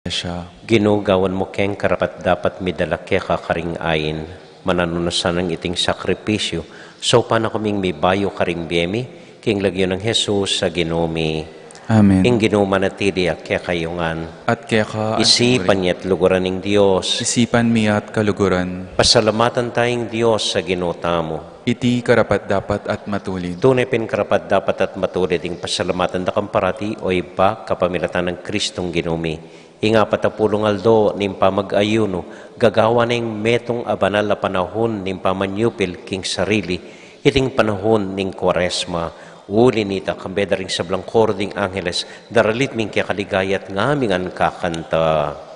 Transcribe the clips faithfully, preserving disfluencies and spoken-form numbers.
Siya. Ginu, gawan mu keng karapat-dapat midala keka karing ain, mananu na sanang iting sakripisyu, saupan na kaming mibayu karing bie mi, king lagyu nang Jesus a Ginu mi. Amen. Ing Ginu manatili ya kekayu ngan. At keka anti mu rin. Isipan ya't luguran ning Dios. Isipan mi ya't kaluguran. Pasalamatan taya ing Dios a Ginu tamu. Iti karapat-dapat at matulid. Tune pin karapat-dapat at matulid ing pasalamatan da ka parati, o Ibpa, kapamilatan nang Kristong Ginu mi. Ing apatapulung aldo ning pamag-ayunu, gagawan neng metung a banal a panahun ning pamanyupil king sarili, iting panahun ning Kuaresma. Uli nita, kambe da ring sablang koro ding angeles, daralit ming kekaligaya at ngaming ngan kakanta.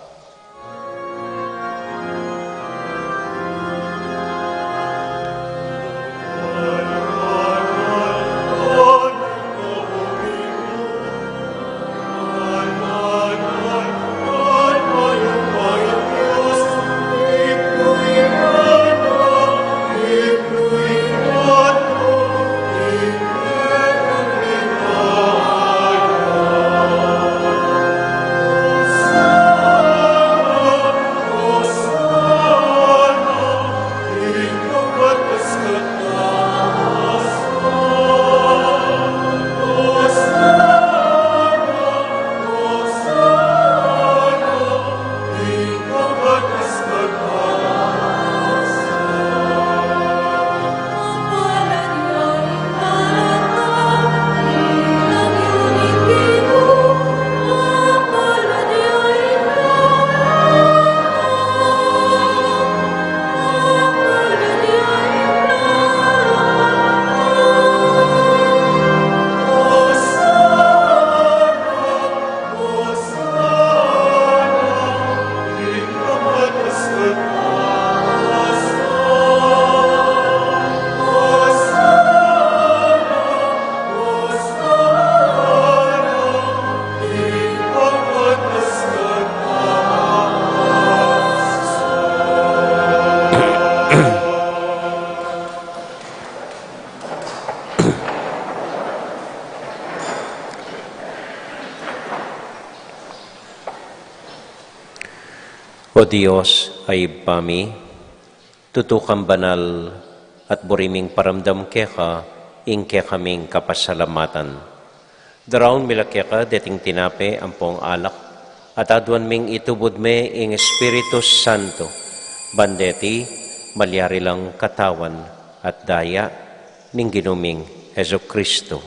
O Dios, a Ibpa mi, tutu kang banal, at buri ming paramdam keka ing kekaming kapasalamatan. Daraun mi la keka deting tinape ampong alak, at aduan ming itubud me ing Espiritu Santo, ban deti malyari lang katawan at daya ning Ginu ming Jesucristo.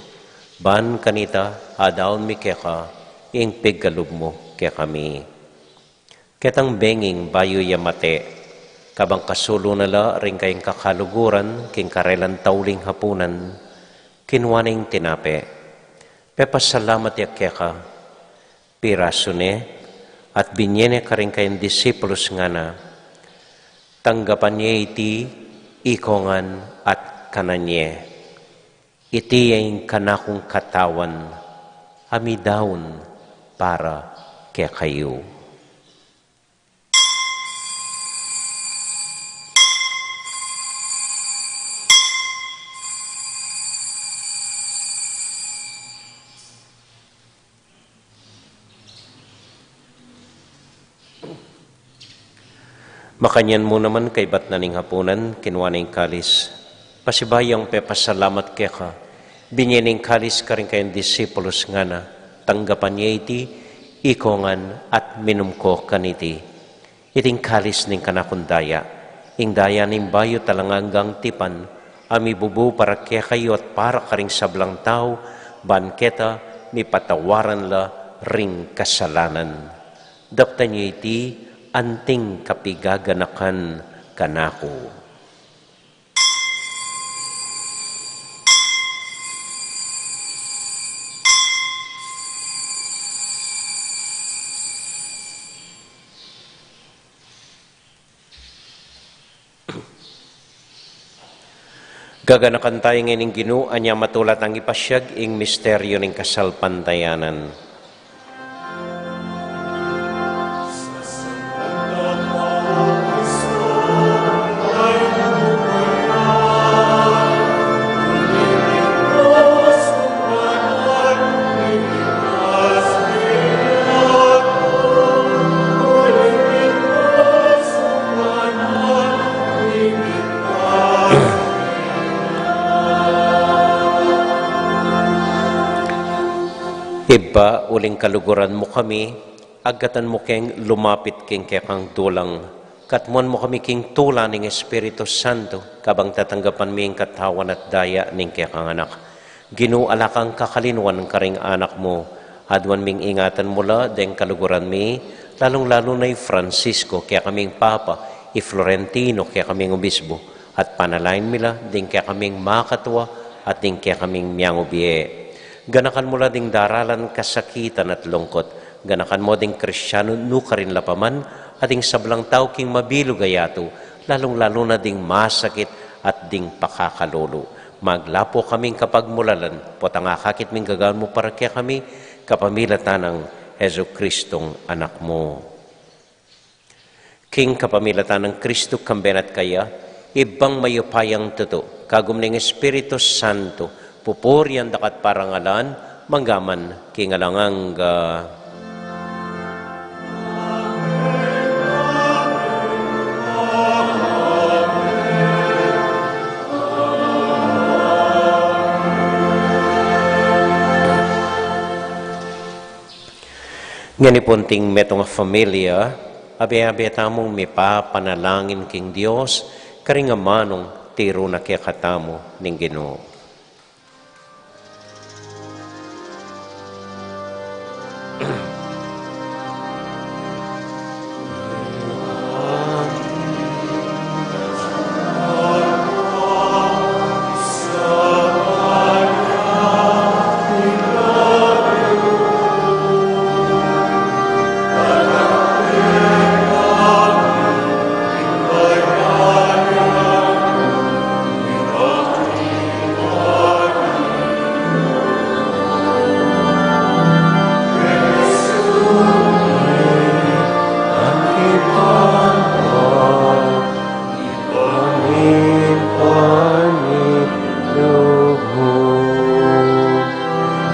Ban kanita, adaun mi keka ing pigkalub mu kekami. Ketang benging bayu ya mate, kabang kasulu na la ring kayang kakaluguran king karelang tauling hapunan, kinua neng tinape, pepasalamat ya keka, pirasu ne, at binie ne karing kayang disipulus, ngana, tanggapan ye iti ikongan at kanan ye. Iti ya ing kanakung katawan a midaun para kekayu. Makanyan mu naman kaibat na ning hapunan, kinua ne ing kalis. Pasibayu yang pepasalamat keka, binie ne ing kalis karing kayang disipulus, ngana, tanggapan ye iti ikongan at minum ko kaniti. Iting kalis ning kanakung daya, ing daya ning bayu at alang anggang tipan, a mibubu para kekayu at para karing sablang tau, ban keta mipatawaran la ring kasalanan. Daptan ye iti anting kapigaganakan kanaku. Gaganakan tayu ngening Ginu, anya matula tang ipasiag ing misteryu ning kasalpantayanan. Ibpa, uling kaluguran mu kami, agkatan mu keng lumapit king kekang dulang. Katmuan mu kami king tula ning Espiritu Santo, kabang tatanggapan mi ing katawan at daya ning kekang Anak. Ginu, ala kang kakalinuan karing anak mu. Aduan ming ingatan mu la deng kaluguran mi, lalung-lalu na i Francisco, kekaming Papa, i Florentino, kekaming Obispo, at panalangin mi la ding kekaming makatua at ding kekaming miangu bie. Ganakan mu la ding daralan kasakitan at lungkut. Ganakan mu ding Kristianu nukarin la pa man, at ding sablang tau king mabilug a yatu, lalung-lalu na ding masakit at ding pakakalulu. Maglapu kaming kapagmulalan, potang akakit ming gagawan mu para kekami, kapamilatan nang Jesucristong Anak mu. King kapamilatan nang Kristo, kambe na at kaya, Ibpang mayupayang tutu, kagum ning Espiritu Santo, pupurian da ka at parangalan, mangga man king alang angga. Ngeni pu, anting metung a familia, abe-abe tamung mipapanalangin king Dios, karing amanung tiru na kekatamu ning Ginu.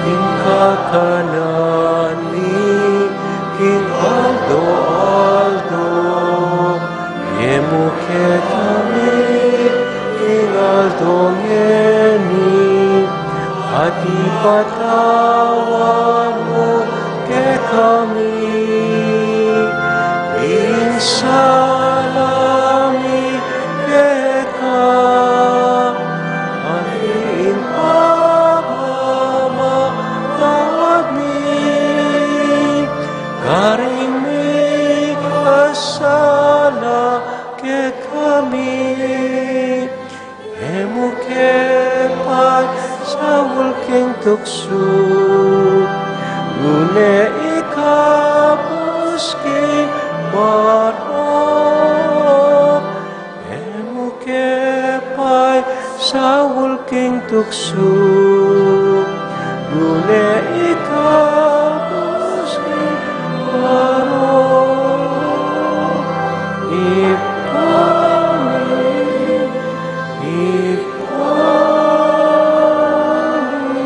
Ing katanan mi king aldo-aldo, ibie mu kekami king aldo ngeni, at ipatawad mu kekami ing sala mi keka, anti ing pamamatawad mi karing mikasala kekami. E mu ke paisaul king tuksu, nune ikabus king marok. E mu ke paisaul king tuksu, nune ikabus king marok. Ibpa mi, Ibpa mi.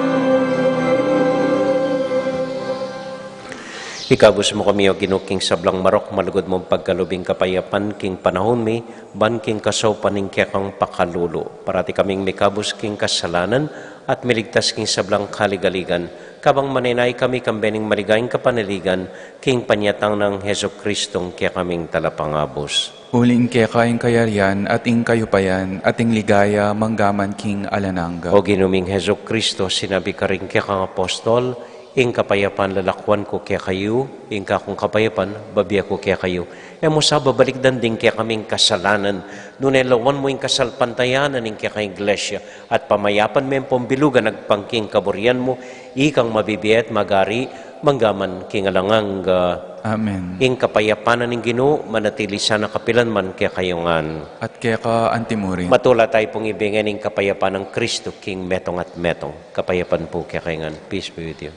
Ikabus mu kami, O Ginu, king sablang marok, malugud mung pagkalub ing kapayapan king panahun mi, ban king kasaupan ning kekang pakalulu. Parati kaming mikabus king kasalanan, at miligtas king sablang kaligaligan, kabang manenaya kami kambe ning maligayang kapanaligan, king panyatang nang Jesucristong kekaming Talapangabus. Uling keka ing kayarian, at ing kayupayan, at ing ligaya, mangga man king alang angga. O Ginu ming Jesucristo, sinabi karing kekang apostol, ing kapayapan lalakuan ku kekayu, ing kakung kapayapan bibie ku kekayu. E mu sa babalikdan ding kekaming kasalanan, nune lawan mu ing kasalpantayanan ning kekang Iglesia, at pamayapan me ampong bilugan agpang king kaburian mu, ikang mabibie at magari, mangga man king alang angga. Amen. Ing kapayapan na ning Ginu, manatili sana kapilan man kekayu ngan. At keka antimurin. Matula tayu pung ibie ngeni ing kapayapan nang Kristo king metung at metung. Kapayapan pu kekayu ngan. Peace be with you.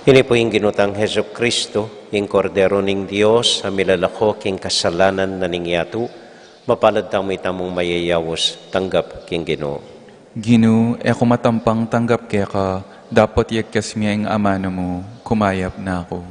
Ini pu ing Ginu tang Jesucristo, ing Kordero ning Dios, a milalako king kasalanan na ning yatu. Mapalad tamu itamung mayayaus tanggap king Ginu. Ginu, e ku matampang tanggap keka, dapot yagkas me ing amanu mu, kumayap na ku.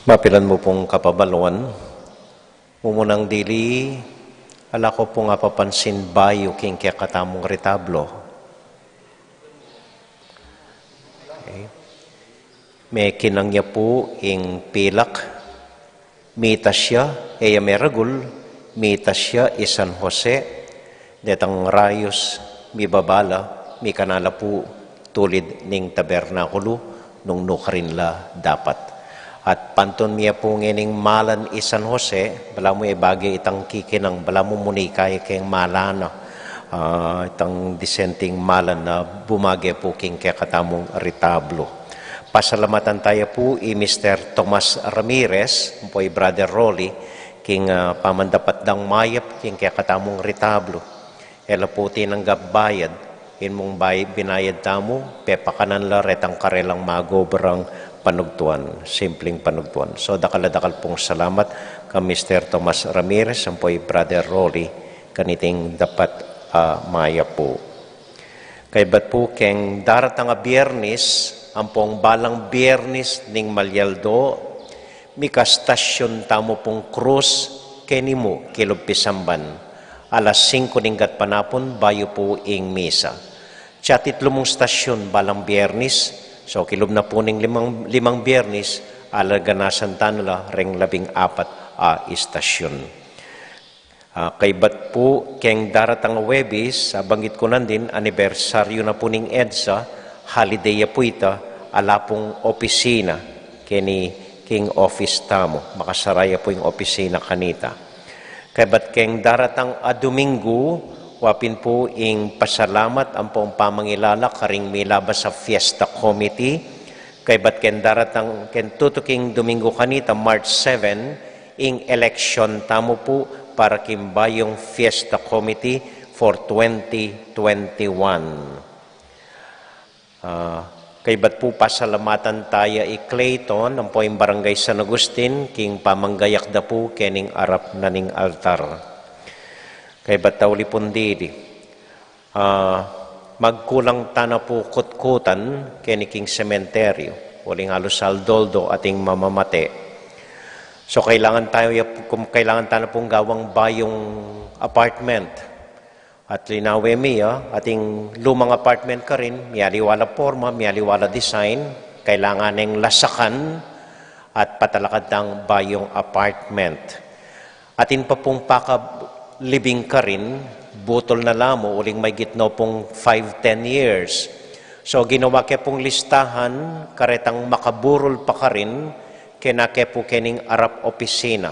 Mapilan mu pung kapabaluan, mumunang dili, ala ku pung apapansin bayu king kekatamung retablo. Okay. Mekinang ya pu ing pilak, mitas ya, e ya meragul, mitas ya i San Jose, detang rayus, mibaba la, mikanala pu tulid ning tabernakulu, nung nukarin la dapat. At pantun mi ya pu ngening malan i San Jose, balamu e bage itang kikinang, balamu muni kaya keng malana, ah, itang disenting malan na bumage pu king kekatamung retablo. Pasalamatan taya pu i Mister Tomas Ramirez, ampo i Brother Rolly, king, ah, pamandapat dang mayap king kekatamung retablo. E la pu tinanggap bayad, in mung bay-, binayad tamu, pepakanan la retang karelang magobrang panugtuan, simpleng panugtuan. So, dakal a dakal pung salamat kang Mister Tomas Ramirez, ampo i Brother Rolly, kaniting dapat, ah, mayap pu. Kaybat pu keng daratang a Biernis, ampong balang Biernis ning malyaldo, mika-stasyon tamu pung krus keni mu kilub pisamban, alas singko ning gatpanapun bayu pu ing misa. Atiu itlu mung stasyon balang Biernis, so kilub na pu ning limang, limang Biernis, ala ganasan tana la reng labing apat a istasyon. Ah, kaybat pu, keng daratang a Huwebes, abanggit ku nandin, anibersaryu na pu ning EDSA, holiday ya pu ita, ala pung opisina, keni king office tamu, makasara ya pu ing opisina kanita. Kaybat keng daratang a Domingo, wa pin pu ing pasalamat ampong pamangilala karing milabas a Fiesta Committee, kaybat keng daratang, keng tutuking Domingo kanita, March seven, ing eleksyon tamu pu para king bayung Fiesta Committee for twenty twenty-one. Ah, kaybat pu pasalamatan taya i Clayton, ampo ing Barangay San Agustin, king pamanggayak da pu kening arap na ning altar. Kaybat tauli pun dili. Ah, magkulang tana pu kutkutan keni king sementeryo, uling alus aldo-aldo ating mamamate. So, kailangan taya pu, kum-, kailangan tana pung gawang bayung apartment. At linawe mi ya, ating lumang apartment karin, mialiwa la porma, mialiwa la design, kailangan neng lasakan at patalakad tang bayung apartment. Atin pa pung pakalibing karin, butol na la mu, uling maygit no pung five, ten years. So, ginawa ke pung listahan, karetang makaburol pa karin, kena ke pu kening arap opisina.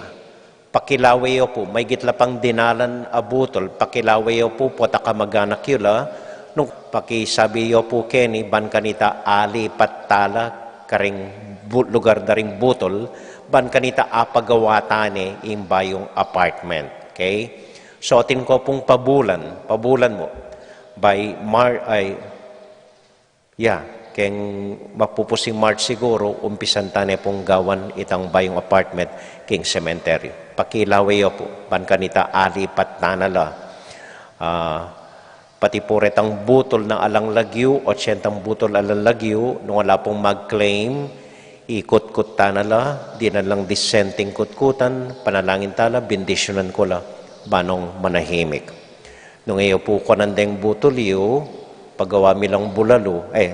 Pakilawe yo pu, maygit la pang dinalan a butol, pakilawe yo pu, pota kamaganak yu la, nung pakisabi yo pu keni, ban kanita alipat tala, karing bu-, lugar da ring butol, ban kanita apagawa tane ing bayung apartment. Okay? So, atin ko pung pabulan, pabulan mu. By Mar-, ay, ya, keng mapupus ing March siguru, umpisan tane pung gawan itang bayung apartment king sementeryo. Pakilawe yo pu, ban kanita alipat tana la. Ah, pati pu retang butol na alang lagyu, otsentang butol alang lagyu, nung ala pung mag-claim, ikutkut tana la, dinan lang disenteng kutkutan, panalangin tala, bendisyunan ko la, ban nung manahimik. Nung e yu pu kuanan deng butol yu, pagawa mi lang bulalu, eh,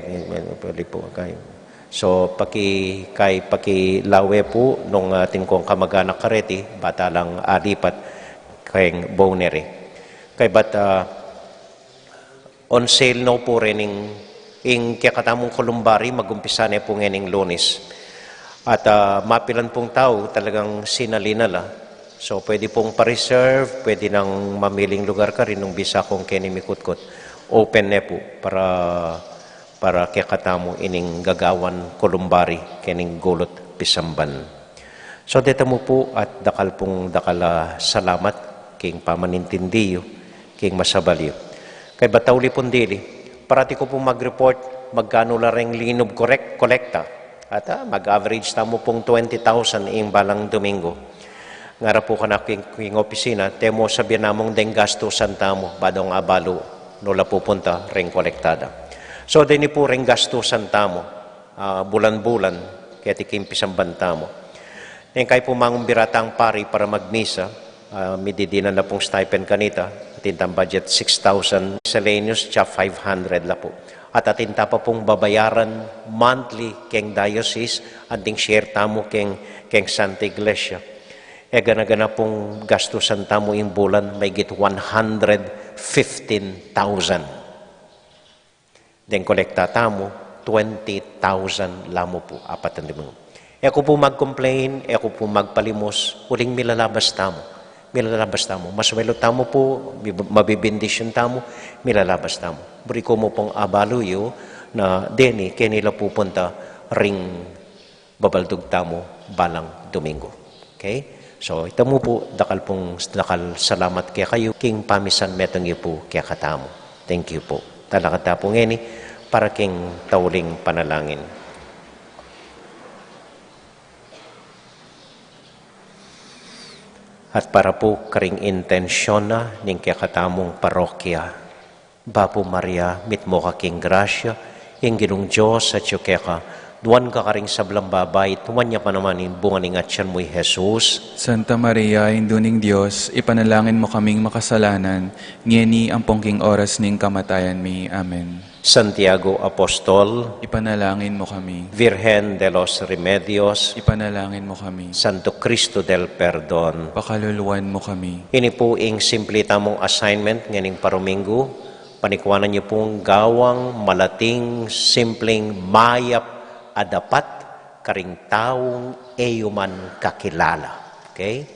pwede pu, kay. So, paki-, kay pakilawe pu, nung, ah, atin kong kamaganak kareti, bata lang alipat, keng Bonery. Kaybat, ah, on sale no pu rening, ing kekatamung columbary, magumpisa ne pu ngening Lunes. At, ah, mapilan pung tau talagang sinali na la. So, pwede pung pa-reserve, pwede nang mamiling lugar karin nung bisa kung keni mikutkut. Open ne pu para, para kekatamu ining gagawan columbary kening gulut pisamban. So, deta mu pu at dakal pung dakal a salamat king pamanintindi yu, king masabal yu. Kaybat tauli pung dili, parati ku pung mag-report magkanu la reng linub korek-, kolekta. At, ah, mag-average tamu pung twenty thousand ing balang Domingo. Ngara pu kanaku king, king opisina, "Te mu sabian namung deng gastusan tamu, ba dong abalu nu la pupunta reng kolekta da." So, deni pu reng gastusan tamu, ah, bulan-bulan, keti king pisamban tamu. Ing kay pung mangumbira tang pari para magmisa, ah, mididinan na pung stipend kanita, atin tang budget six thousand, miscellaneous, tsaka five hundred la pu. At atin ta pa pung babayaran monthly keng diocese, anting share tamu keng, keng Santa Iglesia. E gana-gana pung gastusan tamu ing bulan, maigit one hundred fifteen thousand. Deng kolekta tamu, twenty thousand la mu pu, apat a domingo. E ku pu mag-complain, e ku pu magpalimus, uling milalabas tamu. Milalabas tamu. Maswelu tamu pu, mi-, mabibindisyon tamu, milalabas tamu. Buri ku mu pung abalu yu na deni, keni la pupunta ring babaldug tamu balang Domingo. Okay? So, ita mu pu, dakal pung, dakal salamat kekayu, king pamisan metung yu pu kekatamu. Thank you pu. Talakad ta pu ngeni, para king tauling panalangin. At para pu karing intensyon na ning kekatamung parokya. Bapu Maria, mitmu ka king grasya, ing Ginung Dios atyu keka, nuan ka karing sablang babai, at nuan ya pa naman ing bunga ning atyan mu, i Jesus. Santa Maria, Indu ning Dios, ipanalangin mu kaming makasalanan, ngeni ampong king oras ning kamatayan mi. Amen. Santiago Apostol, ipanalangin mu kami. Virgen de los Remedios, ipanalangin mu kami. Santo Cristo del Perdon, pakaluluan mu kami. Ini pu ing simple tamung assignment ngening parumingu, panikuanan yu pung gawang malating, simpleng, mayap a dapat karing taung e yu man kakilala. Okay?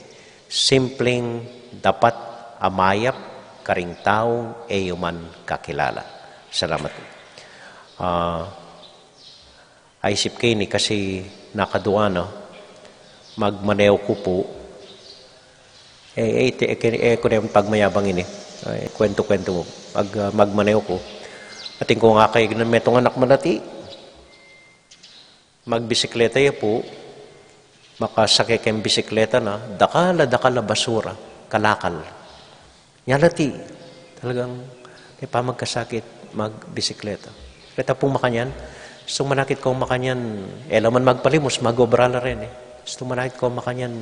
Simpleng dapat a mayap karing taung e yu man kakilala. Salamat. Ah, aisip ke ini kasi nakadua na, magmaneho ku pu. E, e, iti, e, e, e, ku ne pagmayabang ini. E, kwentu-kwentu mu. Pag, ah, magmaneho ku. Atin kung akayag na metung anak malati. Magbisikleta ya pu, makasake keng bisikleta na, dakal a, dakal a basura, kalakal. Nyalati, talagang e pa magkasakit magbisikleta. Reta pung makanyan, istung manakit kong makanyan, e la man magpalimus, mag-obra la reni. Istung manakit kong makanyan,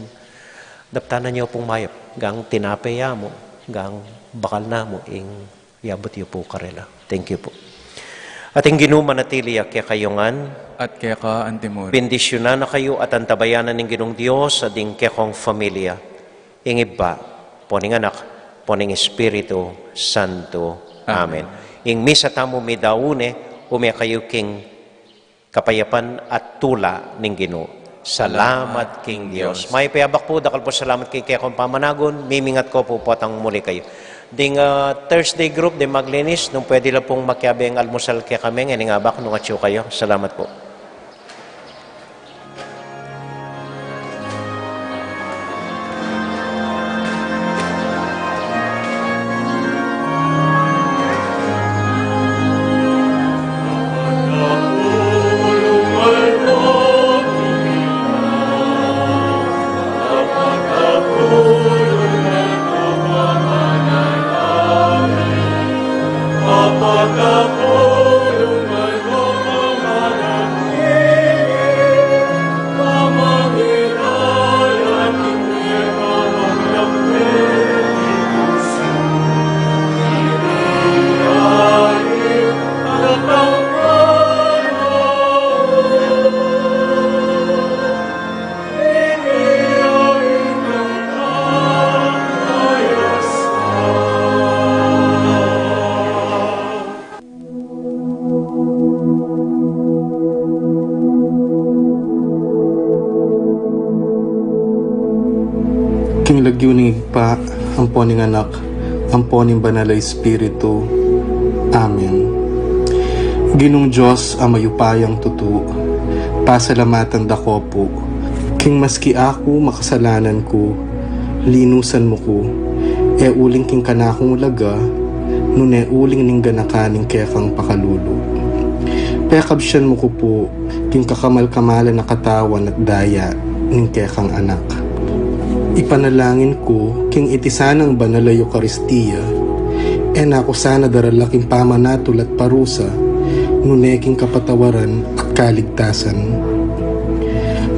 daptan na yu pung mayap, gang tinape ya mu, gang bakal na mu, ing yabut yu pu karela. Thank you pu. At ing Ginu manatili ya kekayu ngan. At keka antimurin. Bendisyunan na kayu at antabayanan ning Ginung Dios at ding kekong familia. Ing Ibpa, ampo ning Anak, ampo ning Espiritu Santo. Amen. Amen. Ing misa tamu midaun ne, ume kayu king kapayapan at tula ning Ginu. Salamat king Dios. Mayap a abak pu, dakal pung salamat king kekong pamanagun, mimingat ku pu potang muli kayu. Ding, ah, Thursday group, ding maglinis, nung pwede la pung makiabe ing almusal kekami, ngening abak, nung atyu kayu. Salamat pu. King lagyu ning Ibpa, ampo ning Anak, ampo ning Banal a Espiritu. Amen. Ginung Dios a mayupayang tutu, pasalamatan da ko pu, king maski aku makasalanan ku, linusan mu ku, e uling king kanakung ulaga, nune uling ning ganakan ning kekang pakalulu. Pekabsian mu ku pu, king kakamal-kamalan a katawan at daya ning kekang Anak. Ipanalangin ku, king iti sanang banal a Eukaristia, e na ku sana darala king pamanatul at parusa, nune king kapatawaran at kaligtasan.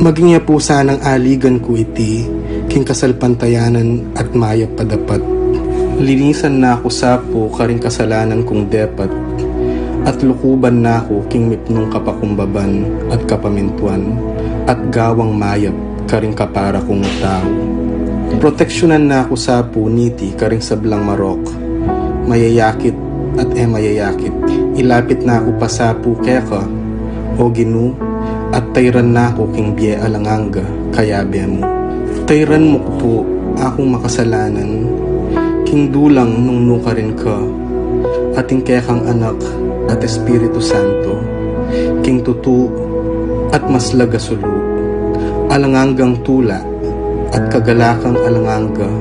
Maging ya pu sanang aligan ku iti king kasalpantayanan at mayap a dapat. Linisan na ku sa pu karing kasalanan kung depat, at lukuban na ku king mipnung kapakumbaban at kapamintuan, at gawang mayap karing kapara kung tau. Proteksyunan na ku sa pu niti karing sablang marok, mayayakit at e mayayakit. Ilapit na ku pa sa pu keka, O Ginu, at tairan na ku king bie alang angga kayabe mu. Tairan mu ku pu akung makasalanan king dulang nung nukarin ka, at ing kekang Anak at Espiritu Santo, king tutu at maslag a sulu, alang anggang tula at kagalakang alang angga,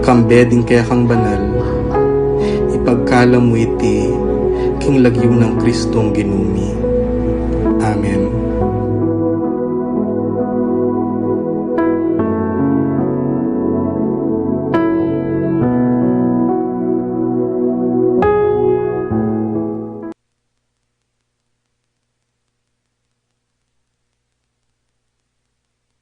kambe ding kekang banal, ipagkalam mu iti king lagyu nang Kristong Ginu mi. Amen.